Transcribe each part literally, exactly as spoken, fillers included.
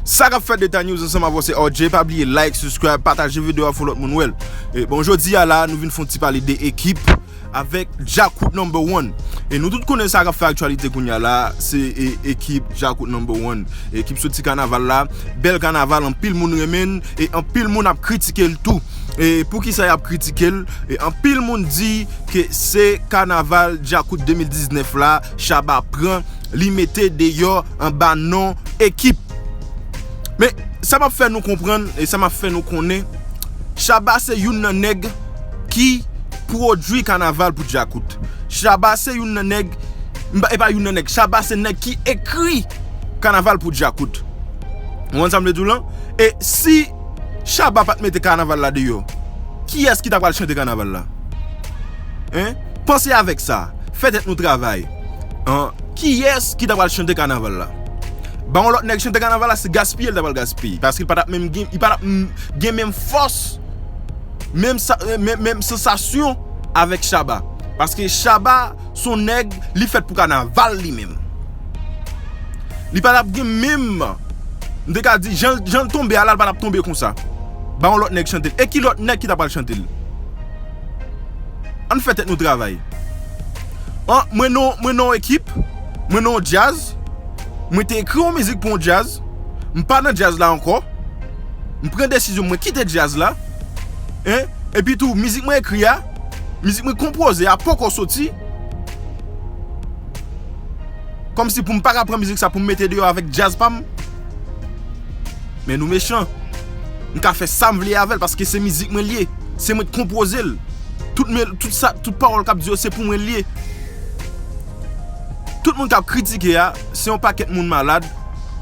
Sa k ap fèt, Deta News ansanm avè w se R J. Pa bliye like, subscribe, pataje videyo a, fò lòt moun wè l. E bon, jodi a la, nou vin fè yon ti pale de Ekip avèk Djakout Number One. E nou tout konnen sa k ap fè aktyalite kounye a la, se e, Ekip Djakout Number One. Ekip soti kanaval la, bèl kanaval, anpil moun renmen l, e anpil moun ap kritike l tou. E poukisa y ap kritike l? E anpil moun di ke se kanaval Djakout de mil diznèf la, Shabba pran, li mete deyò anba non Ekip. Men, sa m ap fè nou konprann, e sa m ap fè nou konnen, Shabba se youn nan nèg ki pwodui kanaval pou Djakout. Shabba se youn nan nèg, m pa, e pa youn nan nèg, Shabba se nèg ki ekri kanaval pou Djakout. Ou konn sa m vle di w lan? E si Shabba pa t mete kanaval la deyò, kiyès ki ta pral chante kanaval la? Hein? Panse avèk sa. Fè tèt nou travay. Hein? Kiyès ki ta pral chante kanaval la? Ba yon lòt nèg chante kanaval la, se gaspiye l ta pral gaspiye. Paske li pa t ap menm gen, li pa t ap m- gen menm fòs, menm, sa, menm, menm sansasyon avèk Shabba. Paske Shabba se yon nèg, li fèt pou kanaval li menm. Li pa t ap gen menm, m te ka di, jan, jan l tonbe a la, li pa t ap tonbe konsa. Ba yon lòt nèg chante l. E ki lòt nèg ki ta pral chante l? Ann fè tèt nou travay. An, mwen nan, mwen nan yon ekip, mwen nan yon djaz, mwen te ekri yon mizik pou yon djaz, m pa nan djaz la ankò, m pran desizyon mwen kite djaz la, hein, epi tou, mizik mwen ekri a, mizik mwen konpoze a poko soti, kòmsi pou m pa ka pran mizik sa pou m mete deyò avèk djaz pa m. Men nou mechan. M ka fè sa m vle avè l paske se mizik mwen l ye. Se mwen k konpoze l. Tout, mel- tout sa, tout pawòl k ap di yo, se pou mwen l ye. Tout moun k ap kritike a, se yon pakèt moun malad.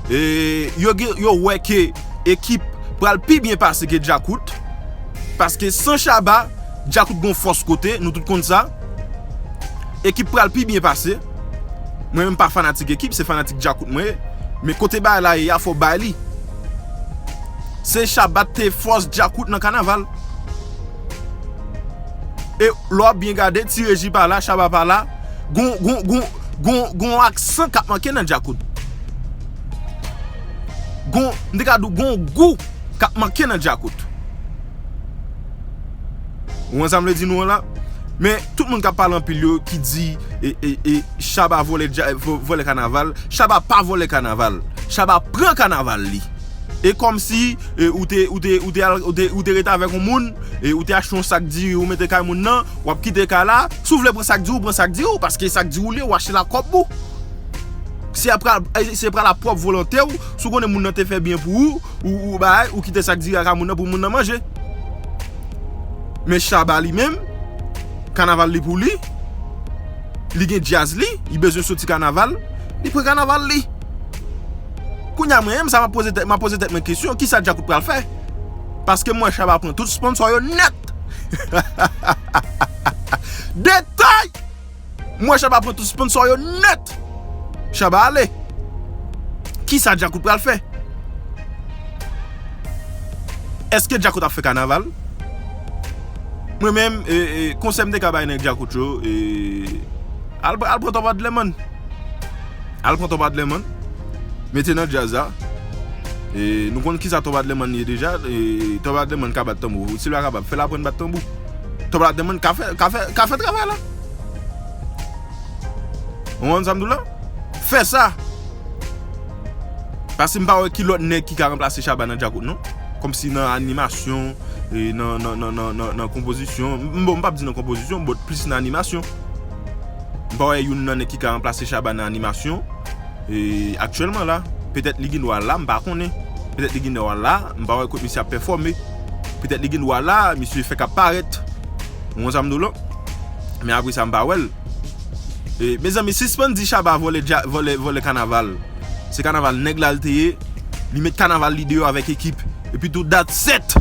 E yo gen, yo wè ke Ekip pral pi byen pase ke Djakout. Paske san Shabba, Djakout gon fòs kote, nou tout konn sa. Ekip pral pi byen pase. Mwen menm pa fanatik Ekip, se fanatik Djakout mwen ye. Men kote bagay la ye a, fò bay li. Se Shabba te fòs Djakout nan kanaval. E lè w ap byen gade, Ti Reji pa la, Shabba pa la. Gon, gon, gon, gon, gon aksan k ap manke nan Djakout. Gon, m te ka di w, gon gou k ap manke nan Djakout. Ou konn sa m vle di nou an la? Men, tout moun k ap pale anpil yo ki di, e, e, e, Shabba vòlè dja- vò- vòlè kanaval, Shabba pa vòlè kanaval. Shabba pran kanaval li. E kòmsi, e, ou te, ou te, ou te, al- ou te, ou te rete avèk yon moun, e ou te achte yon sak diri, ou mete kay moun nan, w ap kite kay la. Si w vle pran sak diri, ou pran sak diri w, paske sak diri w li, ou achte l ak kòb ou. Se pral, se pral a pwòp volonte w, si w konnen moun nan te fè byen pou ou, ou, ou bay, ou kite sak diri a kay moun nan pou moun nan manje. Men Shabba li menm, kanaval li pou li, li gen djaz li, li bezwen soti kanaval, li pran kanaval li. Kounye a mwen menm, sa m ap poze tèt, m ap poze tèt mwen kesyon, kisa Djakout pral fè? Paske m wè Shabba pran tout sponsò yo nèt. Detay! M wè Shabba pran tout sponsò yo nèt. Shabba ale. Kisa Djakout pral fè? Èske Djakout ap fè kanaval? Mwen menm, e, e, konsèy m te ka bay nèg Djakout yo, e, al, al pran Top Adlerman. Al pran Top Adlerman. Mete nan djaz la. E, nou konn kisa Top Adlerman ye deja. E, Top Adlerman ka bat tanbou. Si l pa kapab, fè l aprann bat tanbou. Top Adlerman ka fè, ka fè, ka fè travay la. Ou konprann sa m di w la? Fè sa. Paske m pa wè ki lòt nèg ki ka ranplase Shabba nan Djakout non. Kòmsi nan animasyon, e nan, nan, nan, nan, nan, nan konpozisyon. M, bon, m p ap di nan konpozisyon, but plis nan animasyon. M pa wè youn nan nèg ki ka ranplase Shabba nan animasyon. E aktyèlman la, petèt li gen dwa la, m pa konnen. Petèt li gen dwa la, m pa wè kot misye ap pèfòme. Petèt li gen dwa la, misye fèk ap parèt. Ou konn sa m di w la? Men apre sa, m pa wè l. E, mezanmi, sispann di Shabba vòlè dja- vòlè, vòlè kanaval. Se kanaval nèg la l te ye. Li met kanaval li deyò avèk Ekip. Epi tou, that's it.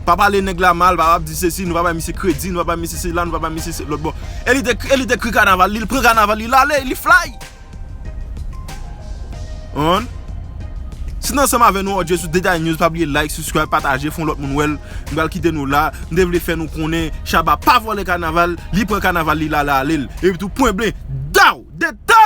Pa pale nèg la mal, pa ap di sesi, nou pa bay misye kredi, nou pa bay misye sela, nou pa bay misye se lòt bò. E li te, e li te kri kanaval li, li pran kanaval li, l ale, li fly. Ou konprann? Si n ansanm avè nou, R J sou Detay News, pa bliye like, subscribe, pataje, fè yon lòt moun wè l. M pral kite nou la. M te vle fè nou konnen, Shabba pa vòlè kanaval, li pran kanaval li, l ale, ale l. Epi tou, pwen ble, daw, Detay!